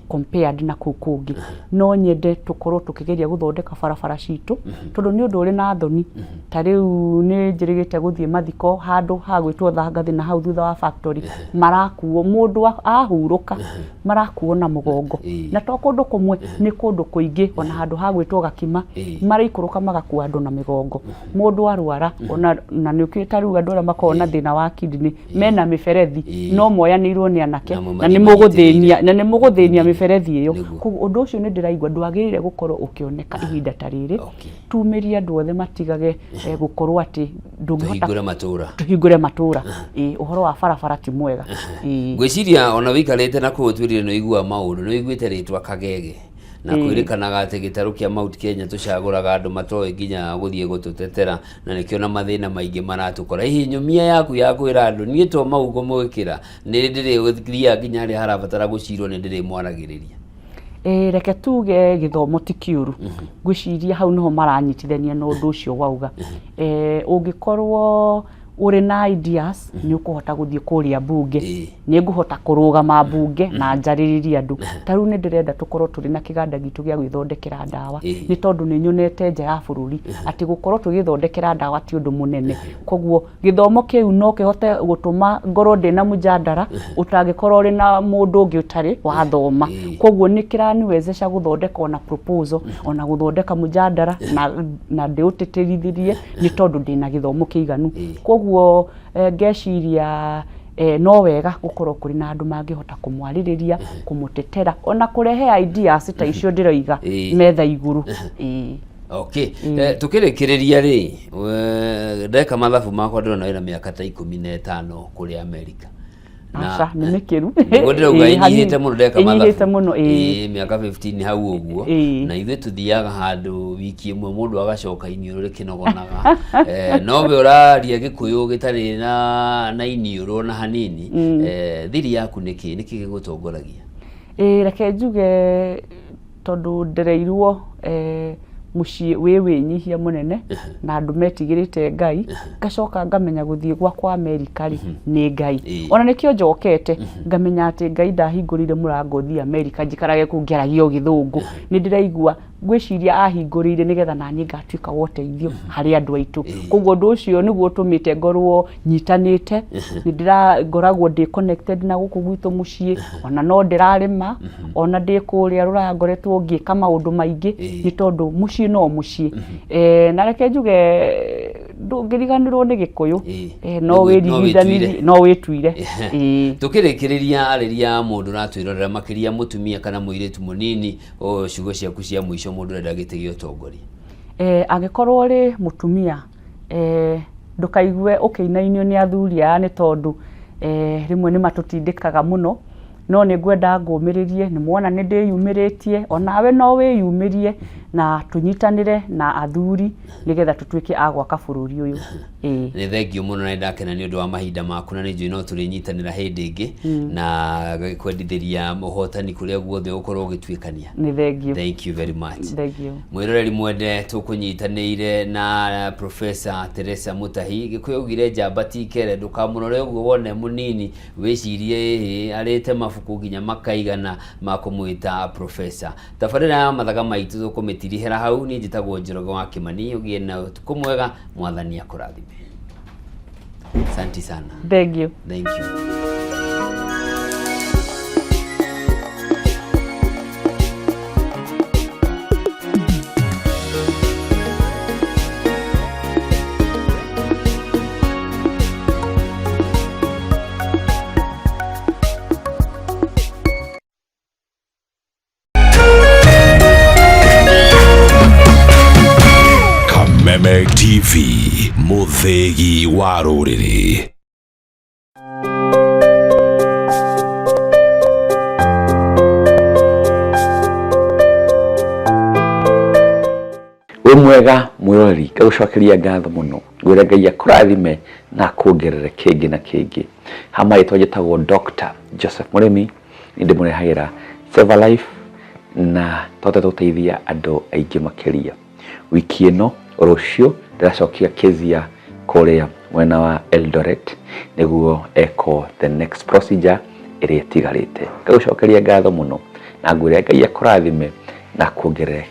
compared na kũu kũngĩ. No nyende tũkorwo tũkĩgeria gũthondeka barabara citũ, tondũ nĩ ũndũ ũrĩ na thoni. Ta rĩu nĩ njĩrĩgĩte gũthiĩ mathiko handũ hagwĩtwo Thangathĩ, na hau thutha wa factory marakuo, mũndũ ahurũka marakuo na mũgongo, na to kũndũ kũmwe, nĩ kũndũ kũingĩ. Ona handũ hagwĩtwo Gakima maraikũrũka magakua andũ na mĩgongo. Mũndũ arwara ona na nĩ ũkĩũĩ ta rĩu andũ arĩa makoragwo na thĩna wa kidney mena mĩberethi, no moyanĩirwo nĩ anake Namo na nĩ mathiĩ mũgũthĩnia na nĩ mũgũthĩnia mĩberethi ĩyo. Koguo ũndũ ũcio nĩ ndĩraigua ndwagĩrĩire gũkorwo ũkĩoneka ihinda ta rĩrĩ. Tumĩrie andũ othe matigage gũkorwo atĩ ndũngĩhota. Tũhingũre matũra. Tũhingũre matũra. Ĩĩ, ũhoro wa barabara ti mwega. Ĩĩ. Ngwĩciria ona wĩikarĩte na kũu twĩrire nĩ ũiguaga maũndũ, nĩ ũiguĩte rĩtwa Kagege, na kwĩrĩkanaga atĩ gĩtarũ kĩa Mount Kenya tũcagũraga andũ matoĩ nginya gũthiĩ gũtũtetera, na nĩkĩo na mathĩna maingĩ maratũkora. Hihi nyũmia yaku ya kwĩra andũ, niĩ to mau ngũmwĩkĩra, nĩ ndĩrĩthiaga nginya harĩa harabatara gũcirwo, nĩ ndĩrĩmwaragĩrĩria? Ĩĩ, reke tuge gĩthomo ti kĩũru. Ngwĩciria hau nĩho maranyitithania na ũndũ ũcio wauga. Ũngĩkorwo ũrĩ na ideas, nĩ ũkũhota gũthiĩ kũrĩa mbunge, nĩ ngũhota kũrũgama mbunge na njarĩrĩrie andũ. Ta rĩu nĩ ndĩrenda tũkorwo tũrĩ na kĩganda gitũ gĩa gwĩthondekera ndawa, nĩ tondũ nĩ nyonete nja ya bũrũri atĩ gũkorwo tũgĩthondekera ndawa ti ũndũ mũnene. Koguo gĩthomo kĩu no kĩhote gũtũma ngorwo ndĩna mũjandara ũtangĩkorwo ũrĩ na mũndũ ũngĩ ũtarĩ wathoma. Koguo nĩ kĩraniwezesha gũthondeka ona proposal, ona gũthondeka mũjandara na ndĩũtĩtĩrithirie, nĩ tondũ ndĩna gĩthomo kĩiganu. Koguo ngeciria no wega gũkorwo kũrĩ na andũ mangĩhota kũmwarĩrĩria, kũmũtetera, ona kũrehe ideas ta icio ndĩroiga metha igũrũ. Ĩĩ. Okay. Tukĩrĩkĩrĩria rĩ, ndeka mathabu makwa ndĩrona wĩna mĩaka ta 15 kũrĩa Amerika. Aca, nĩ mĩkĩru. Nĩguo ndĩrauga. Ĩĩ, hanini. Ĩnyihĩte mũno ndeka mathabu. Ĩnyihĩte mũno, ĩĩ. Ĩĩ, mĩaka 15 hau ũguo. Na ithuĩ tũthiaga handũ wiki ĩmwe, mũndũ agacoka iniũrũ rĩkĩnogonaga. No we ũraria Gĩkũyũ gĩtarĩ na iniũrũ ona hanini. Thiri yaku nĩkĩ nĩkĩ gĩgũtongoragia? Ĩĩ, reke njuge tondũ ndereirwo mũciĩ wĩ wĩnyihia mũnene na andũ metigĩrĩte Ngai, ngacoka ngamenya gũthiĩ gwakwa Amerika rĩ, nĩ Ngai. Ona nĩkĩo njokete, ngamenya atĩ Ngai ndahingũrĩire mũrango thiĩ Amerika njikarage kũu ngĩaragia o Gĩthũngũ. Nĩ ndĩraigua ngwĩciria ahingũrĩire nĩgetha naniĩ ngatuĩka wa ũteithio harĩ andũ aitũ. Koguo ũndũ ũcio nĩguo ũtũmĩte ngorwo nyitanĩte, nĩ ndĩra ngoragwo ndĩ connected na gũkũ gwitũ mũciĩ, ona no ndĩrarĩma, ona ndĩ kũrĩa rũraya ngoretwo ngĩka maũndũ maingĩ, nĩ tondũ mũciĩ no mũciĩ. Na reke njuge ndũngĩriganĩrwo nĩ Gĩkũyũ. No wĩrigithanirie, no wĩtuire. Ĩĩ. Tukĩrĩkĩrĩria, arĩria mũndũ ũratwĩrorera, makĩria mũtumia kana mũirĩtu mũnini, ciugo ciaku cia mũico mũndũ ũrenda gĩtĩ gĩa ũtongoria. Angĩkorwo ũrĩ mũtumia, ndũkaigue ũkĩinainio nĩ athuri aya, nĩ tondũ rĩmwe nĩ matũtindĩkaga mũno. No nĩ ngwenda ngũmĩrĩrie, nĩ mwona nĩ ndĩyumĩrĩtie, onawe no wĩyumĩrie na tũnyitanĩre na athuri nĩgetha tũtuĩke a gwaka bũrũri ũyũ. Ĩĩ. Nĩ thengio mũno na nĩndakena nĩ ũndũ wa mahinda maku, na nĩ njũĩ no tũrĩnyitanĩra hĩndĩ ĩngĩ na kwendithĩria ũhotani kũrĩa guothe ũgũkorwo ũgĩtuĩkania. Nĩ thengio. Thank you very much. Thengio. Mwĩroreri mwende, tũkũnyitanĩire na Professor Teresa Mutahi. Gĩkũyũ augire njamba ti kere, ndũkamũrore ũguo wone mũnini wĩcirie ĩhĩ arĩte mabuku nginya makaigana ma kũmwĩta professor. Tabarĩra ya mathaga maitũ tũkũmĩtirihĩra hau. Niĩ njĩtagwo Njoroge wa Kĩmani. Ũgĩe na ũtukũ mwega, mwathani akũrathime. Asante sana. Thank you. Thank you. Kameme TV, mũthĩgi wa rũrĩrĩ. Wĩ mwega mwĩroreri, ngagũcokeria ngatho mũno, ngwĩra Ngai akũrathime na akuongerere kĩngĩ na kĩngĩ. Ha marĩtwa njĩtagwo Dr. Joseph Mũrĩmi, nĩ ndĩmũrehagĩra Save Life na tũhote gũteithia andũ aingĩ makĩria. Wiki ĩno rũciũ ndĩracokia Kezia kũrĩa mwena wa Eldoret nĩguo eko the next procedure ĩrĩa ĩtigarĩte. Ngagũcokeria ngatho mũno na ngwĩre Ngai akũrathime na akuongerere